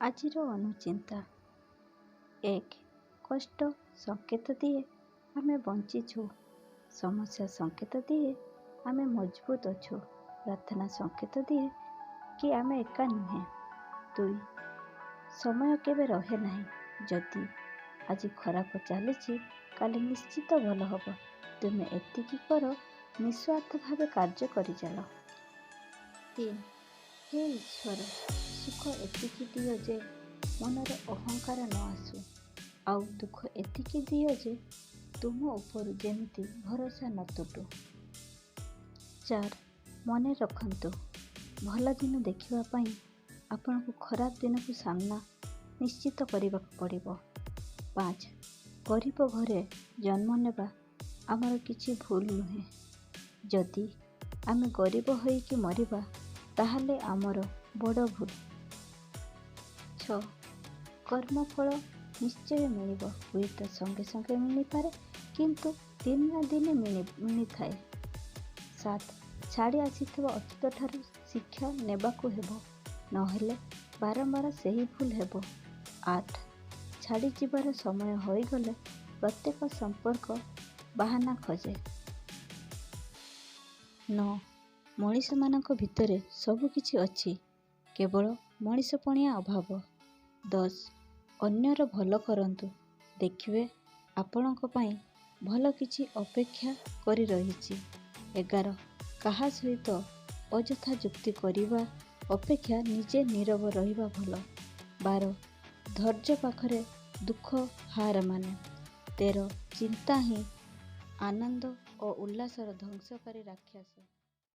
ଆଜିର ଅନୁଚିନ୍ତା। 1. କଷ୍ଟ ସଂକେତ ଦିଏ ଆମେ ବଞ୍ଚିଛୁ। ସମସ୍ୟା ସଂକେତ ଦିଏ ଆମେ ମଜବୁତ ଅଛୁ। ପ୍ରାର୍ଥନା ସଂକେତ ଦିଏ କି ଆମେ ଏକା ନୁହେଁ। 2. ସମୟ କେବେ ରହେ ନାହିଁ। ଯଦି ଆଜି ଖରାପ ଚାଲିଛି, କାଲି ନିଶ୍ଚିତ ଭଲ ହେବ। ତୁମେ ଏତିକି କର, ନିଃସ୍ୱାର୍ଥ ଭାବେ କାର୍ଯ୍ୟ କରିଚାଲ। 3. ହେ ଈଶ୍ୱର, ସୁଖ ଏତିକି ଦିଅ ଯେ ମନରେ ଅହଙ୍କାର ନ ଆସୁ, ଆଉ ଦୁଃଖ ଏତିକି ଦିଅ ଯେ ତୁମ ଉପରୁ ଯେମିତି ଭରସା ନ ତୁଟୁ। 4. ମନେ ରଖନ୍ତୁ, ଭଲ ଦିନ ଦେଖିବା ପାଇଁ ଆପଣଙ୍କୁ ଖରାପ ଦିନକୁ ସାମ୍ନା ନିଶ୍ଚିତ କରିବାକୁ ପଡ଼ିବ। 5. ଗରିବ ଘରେ ଜନ୍ମ ନେବା ଆମର କିଛି ଭୁଲ ନୁହେଁ। ଯଦି ଆମେ ଗରିବ ହୋଇକି ମରିବା, ତାହେଲେ ଆମର ବଡ଼ ଭୁଲ। 6. କର୍ମଫଳ ନିଶ୍ଚୟ ମିଳିବ। ହୁଏତ ସଙ୍ଗେ ସଙ୍ଗେ ମିଳିପାରେ, କିନ୍ତୁ ଦିନେ ନା ଦିନେ ମିଳିଥାଏ। 7. ଛାଡ଼ି ଆସିଥିବା ଅତୀତଠାରୁ ଶିକ୍ଷା ନେବାକୁ ହେବ, ନହେଲେ ବାରମ୍ବାର ସେହି ଭୁଲ ହେବ। 8. ଛାଡ଼ିଯିବାର ସମୟ ହୋଇଗଲେ ପ୍ରତ୍ୟେକ ସମ୍ପର୍କ ବାହାନା ଖୋଜେ। 9. ମଣିଷମାନଙ୍କ ଭିତରେ ସବୁକିଛି ଅଛି, କେବଳ ମଣିଷପଣିଆ ଅଭାବ। 10. ଅନ୍ୟର ଭଲ କରନ୍ତୁ, ଦେଖିବେ ଆପଣଙ୍କ ପାଇଁ ଭଲ କିଛି ଅପେକ୍ଷା କରି ରହିଛି। 11. କାହା ସହିତ ଅଯଥା ଯୁକ୍ତି କରିବା ଅପେକ୍ଷା ନିଜେ ନୀରବ ରହିବା ଭଲ। 12. ଧୈର୍ଯ୍ୟ ପାଖରେ ଦୁଃଖ ହାର ମାନେ। 13. ଚିନ୍ତା ହିଁ ଆନନ୍ଦ ଓ ଉଲ୍ଲାସର ଧ୍ୱଂସକାରୀ ରାକ୍ଷସ।